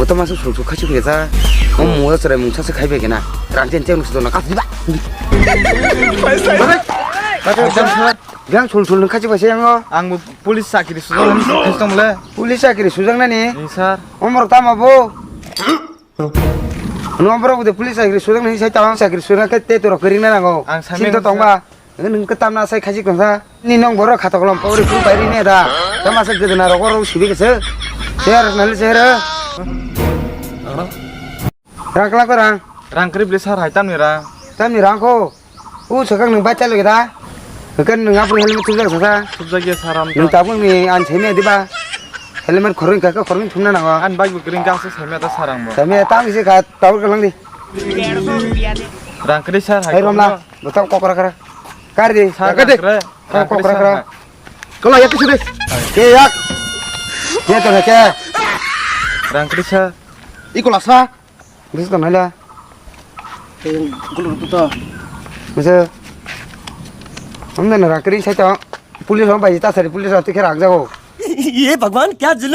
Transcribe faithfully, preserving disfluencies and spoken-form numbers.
Koto masa sul sul khachi khaja. Om mo chwrai mung sasa khaibe kena. Rang chen chen sudo na kasi ba. Yang sul sul khachi ba yang. Ang bo police chakri sujak nani khachi tong le. Police chakri sujak nani? Ni sir. Omor tama bo. Ano omor bo de police chakri sujak nani sai tawang chakri sujak ke te toro kering na nango. Ang sami. Sinto tong ba. Nwng kwtam na sai khachi kwsa. Ni nong borok khatok lom pori phu bai ri ne da. Tama sa gede na rogo ro sibi kese. Ser nal ser. Rang kla ko rang. Rang kri bli sir hai tam ni rang. Tam ni rang ko. U sakang nwng bai chalo da. Kan nwng apri helmet thubjak sasa. Thubjak ya sir am. Nwng tabuk ni an semi diba. Helmet khorwng ka khorwng thumna nango. An bai bu kring ka se semi ta sir ang bo. Semi tam isi ka tawur ka lang di. Rang kri sir hai. Hai romla. Botol kokra kra. Kar di. Sir, kar di. Rang kri, rang kri kokra sir, kra. Hai. Kala yak sini. Ke yak. Ke to ke. Rang kri sir. Iko lasa. Bis to nala. Gulur to. Bisa. Amda na rang kri sai to. Police hom bai ta sari police ati khe rang jago. ये भगवान क्या जुल्म।